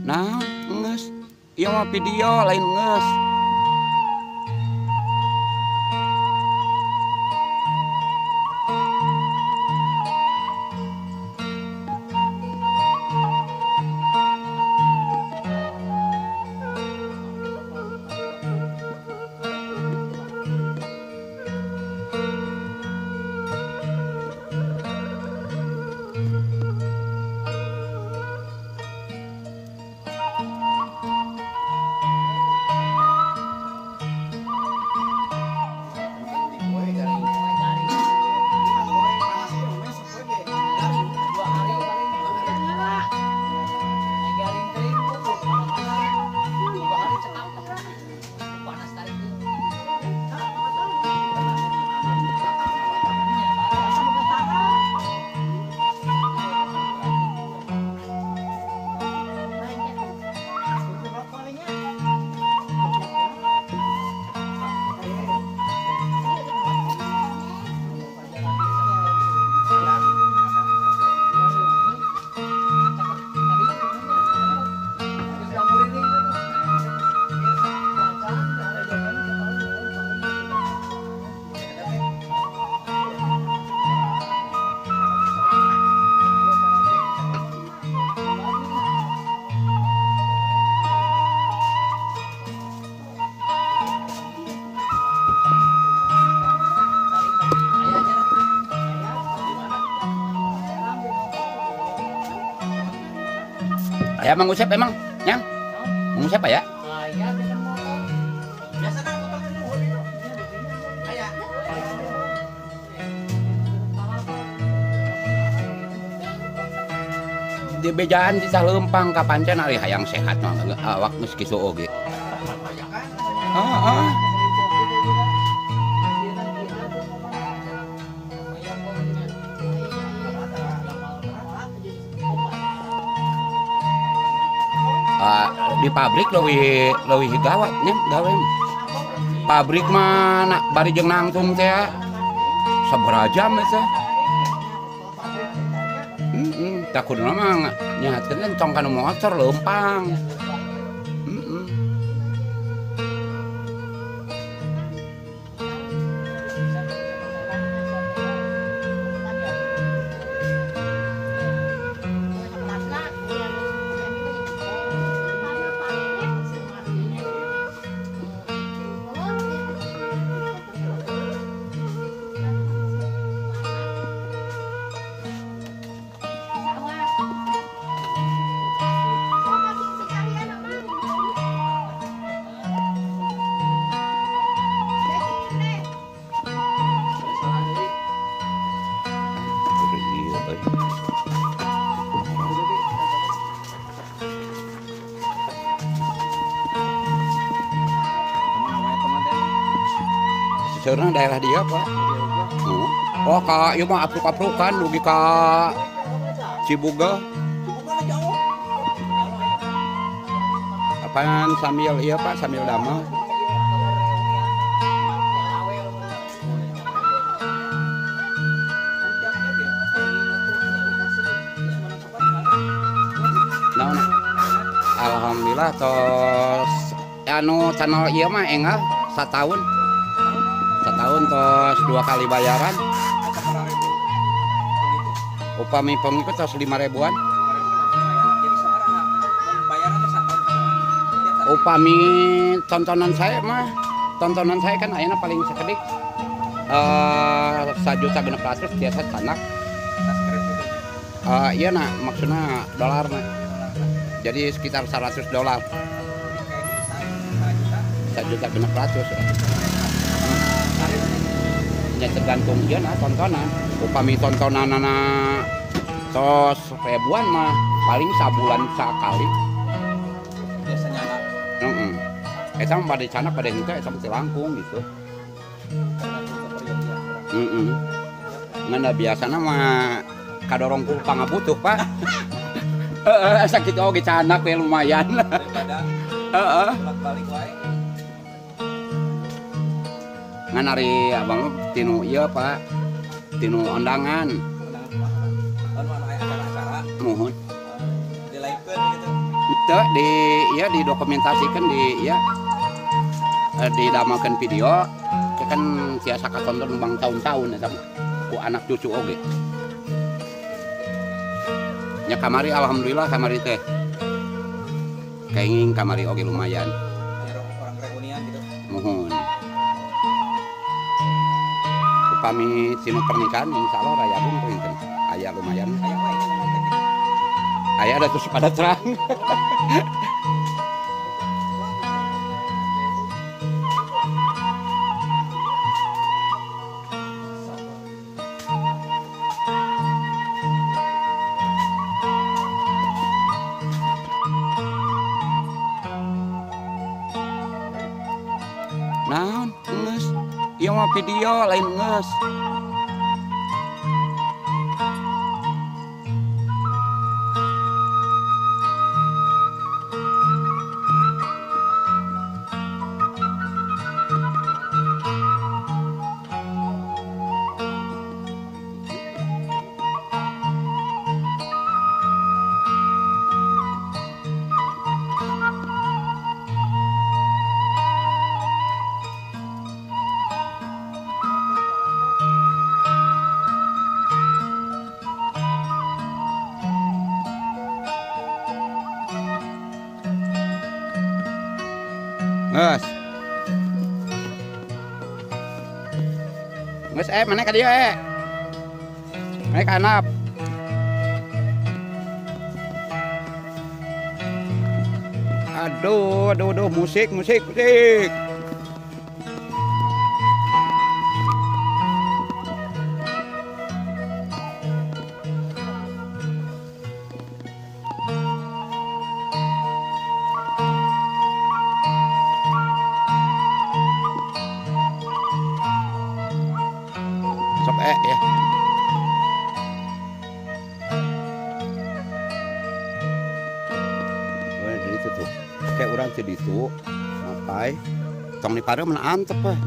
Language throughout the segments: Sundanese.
Nah, geus. Ieu mah video lain geus. Ya Mang Usep emang, nyang? Mang Usep ya? Di bejaan di lempang ka pancen ari hayang sehat mah awak geus kitu oge. Heeh. Di pabrik leuwih gawat nya gawe. Pabrik mah nak bari jeung nangtung teh sabaraha jam eta. Heeh, tah kuduna mah nyahatkeun tong kana motor leumpang. Heeh. Sebenarnya daerah dia Pak. Oh kak, ieu mah apruk-aprukan dugi ka Cibuga. Apaan sambil iya Pak, sambil damel. Nah, alhamdulillah tos anu channel ieu mah enggal satahun. Setahun tos 2 kali bayaran. Upami pengikut tos 5 ribuan. Upami tontonan saya mah, tontonan saya kan ayeuna paling sakedik 1.600.000 tiasa canak. Iya nak, maksudnya dolar mah. Jadi sekitar $100. 1.600.000. Ya tergantung dia nah tontonan. Upami tontonan anak tos ribuan mah paling sabulan sekali. Biasa nyala. Heeh. Eta mah pada canak pada henteu eta mah langkung gitu. Heeh. Ngan biasana mah kadorong ku pangabutuh, Pak. Heeh, asa kitu oge canak we lumayan. Daripada heeh. Bolak-balik wae. Ngan ari abang tinu ieu Pak, tinu ondangan. Ondangan kumaha? Anu aya acara-acara. Muhun. Di live-keun gitu. Teu di ieu didokumentasikan di ieu didamelkeun video kan tiasa katonton bang tahun-tahun eta mah ku anak cucu oge. Nya kamari alhamdulillah kamari teh. Kenging kamari oge lumayan. Orang reunian gitu. Muhun. Upami sinu pernikahan insyaallah rayagung punten. Aya lumayan. Aya wae nya. Aya ada terus pada terang. Naon geus ieu mah video lain geus. Geus. Geus mana ka dieu Mana ka handap. Aduh, aduh, aduh, musik, musik, musik. Sok ya. Oh, dari itu tuh. Kayak urang teh ditu, ngapai? Tong dipare mun antep we.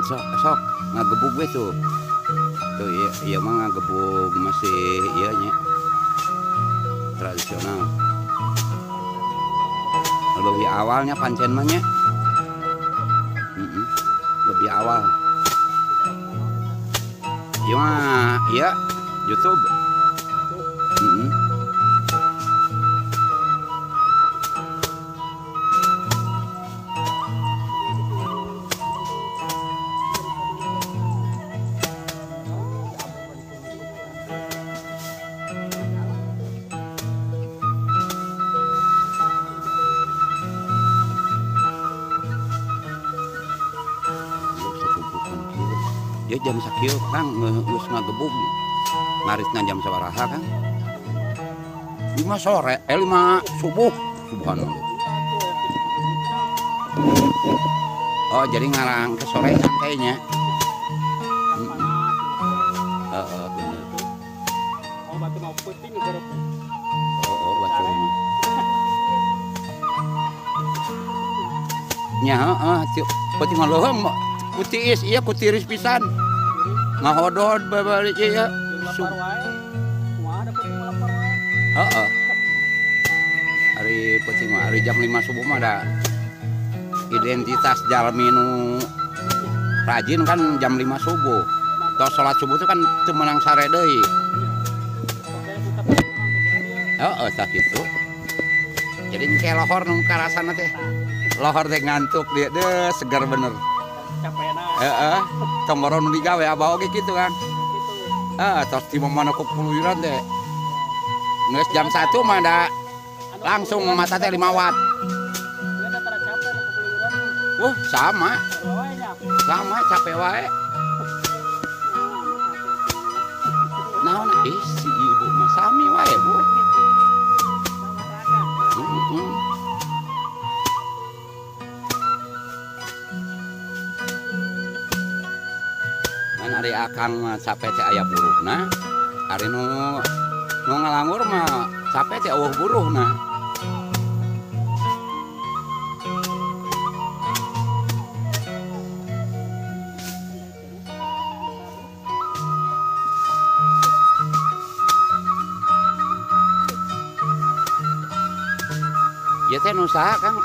Sok sok ngagebug we tuh. Tuh iya mah ngagebug masih iya nya. Tradisional. Lebih awalnya pancen mah nya. Lebih awal. Iya mah iya YouTube. Ya jam sakieu Kang geus ngagebug. Ngaritna jam sabaraha Kang? 5 sore, 5 subuh. Subhanallah. Oh, jadi ngarang ke sore santainya. Heeh, bener. Oh, batu mau peuting Oh, batu mah. Nya heeh, peuting mah leuheung. Kutiis, iya kutiris pisan. Ngahodod babalik ieu. Heeh. Hari peuting mah hari jam 5 subuh mah ada identitas jalmi nu rajin kan jam 5 subuh. Tos salat subuh itu kan teu meunang sare deui. Heeh, sakitu. Jadi engke lohor nu karasana teh. Lohor teh ngantuk dia deh segar bener. Heeh, tong boro nu digawe abah oge kitu kan. Heeh, tos di mana kupuluyuran teh. Geus jam 1 mah da langsung mata teh 5 watt. Wah, sama. Sama capek wae. Naon si ibu mah sami wae, Bu. Ari akang mah capek teh aya buruhna, ari nu ngalanggur mah capek teh eueuh buruhna. Ieu teh nu saha Kang?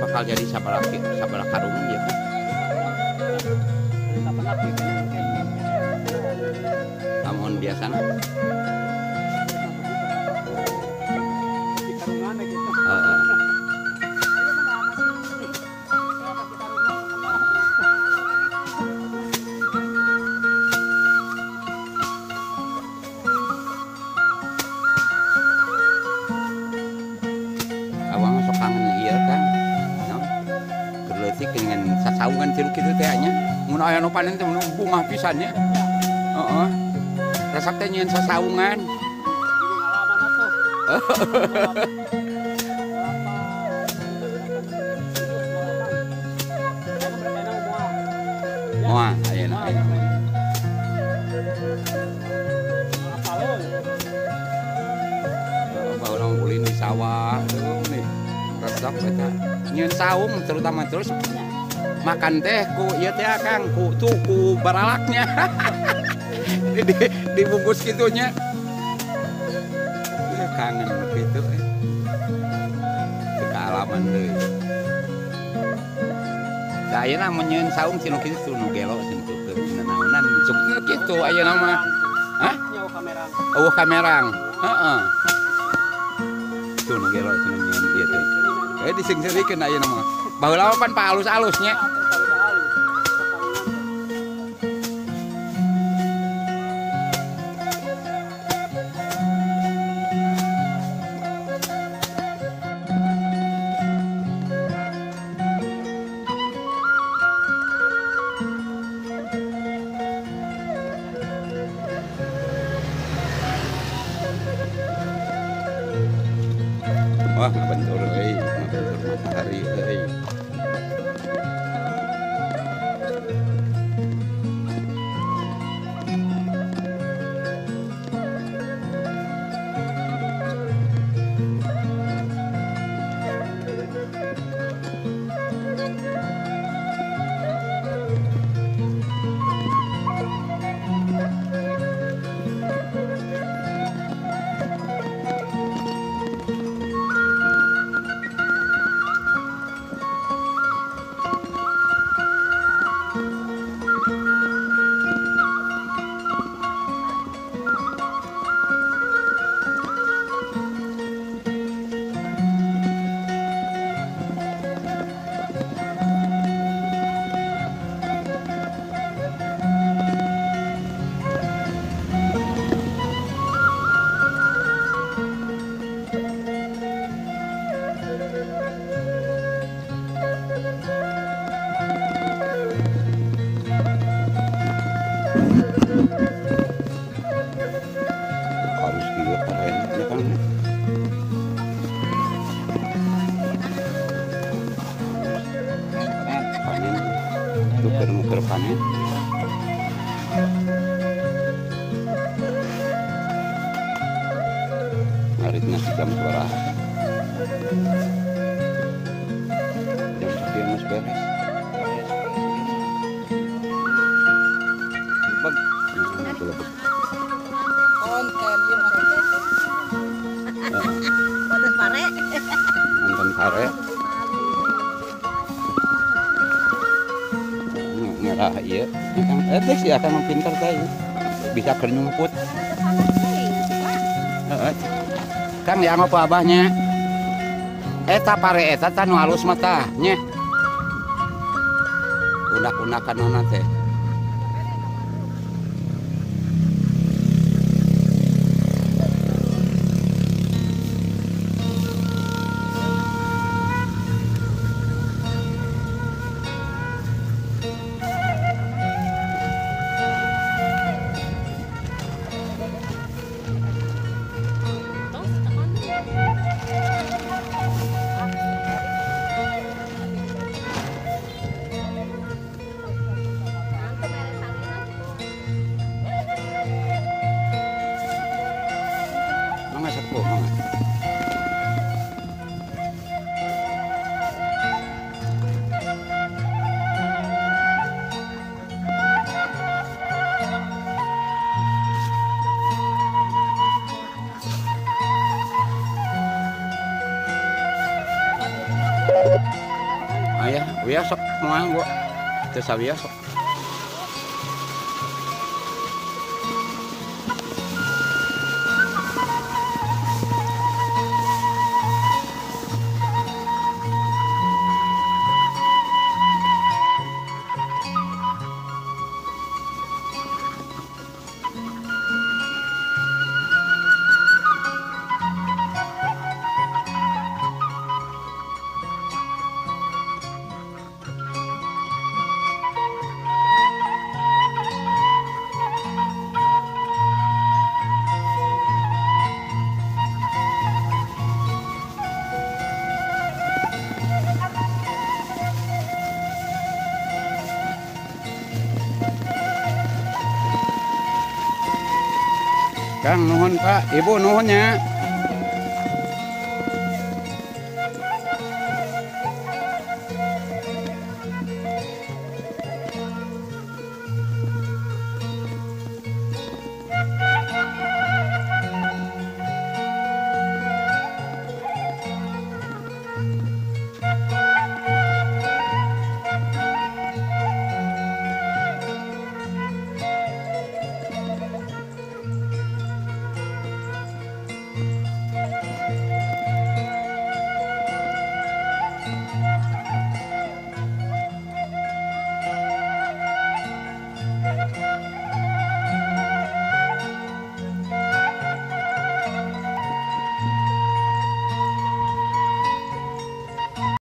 Bakal jadi sabaraha karungan ya kan? Lamun biasana. Awang sok kangen ieu kan. Dengan sasaungan tilu kitu teh nya. Mun aya nu panen teh mun bungah pisan nya. Heeh. Resep teh nyieun sasaungan. Moal ayeuna ayeuna. Baheula ulin di sawah tuh nih. Resep eta. Nyieun saung terutama terus makan teh ku ieu teh Kang ku tuh ku baralaknya. Dibungkus kitunya. Kangen begitu eh. Kealaman deui. Da ayeuna mun nyieun saung cinu kitu nu gelo cinu keur naonan sok kitu ayeuna mah. Hah? Nyawa kamerang. Eueuh kamerang. Heeh. Tuh nu gelo cinu nyieun ieu teh. Eh disingserikeun ayeuna mah. Baheula mah pan paalus-alus nya. Wah, ngabentur euy, ngabentur matahari euy. Harus kieu keren ya kan. Panen, tuker-nuker panen. Ngaritna si jam sabaraha? Jam sekian geus beres. Beg. Konten ieu mah. Konten pare. Konten pare. Ngerah ieu. Eh teh si akang mah pinter teh. Bisa keur nyumput. Heeh. Kang dianggo ku abahnya. Eta pare eta tah nu alus mah tah nya. Undak-undakanana teh. Mangga sapu, mangga. Ayah, wios sok moal gua. Teu sawios sok. Kang nuhun Pak, Ibu nuhun nya.